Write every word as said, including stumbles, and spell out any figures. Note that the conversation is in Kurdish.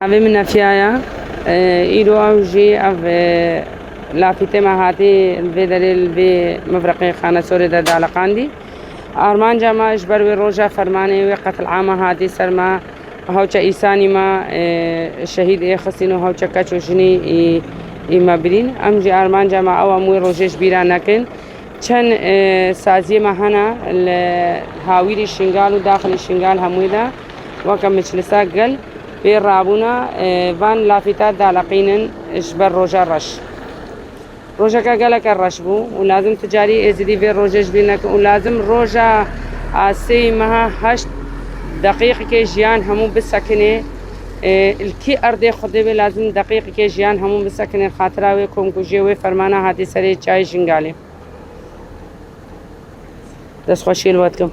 Navê min Nefiya ye. E, îro ew jî ev, e, lafîtê me hatî li vê derê li vê mifreqê Xanesorê de daliqandî. Armanca me ji ber wê roja fermanê wê qetilama hatî ser me, hewça îsanî me, e, şehîd ê xistîn û hewça keç û jinî î, î me birîn. Em jî armanca me ew em wê rojê ji bîra nekin. Çend, e, saziyê me hene li hawîrî Şingal û daxilî Şingal hemûyê de weke Meclisa Gel pê rabûne, e, van lafîta daleqînin ji ber roja reş. Rojeke geleke reş bû û lazim tu carî Êzidî vê rojê ji bîr nekin û lazim roja a sêyî meha heşt deqîqekê jiyan hemû bisekinê. E, li kî erdê Xwedê wê lazim deqîqekê jiyan hemû bisekinê xatira wê komkujiyê wê fermana hatî serê çiyayê Şingalê. Destxweşiyê li we dikim.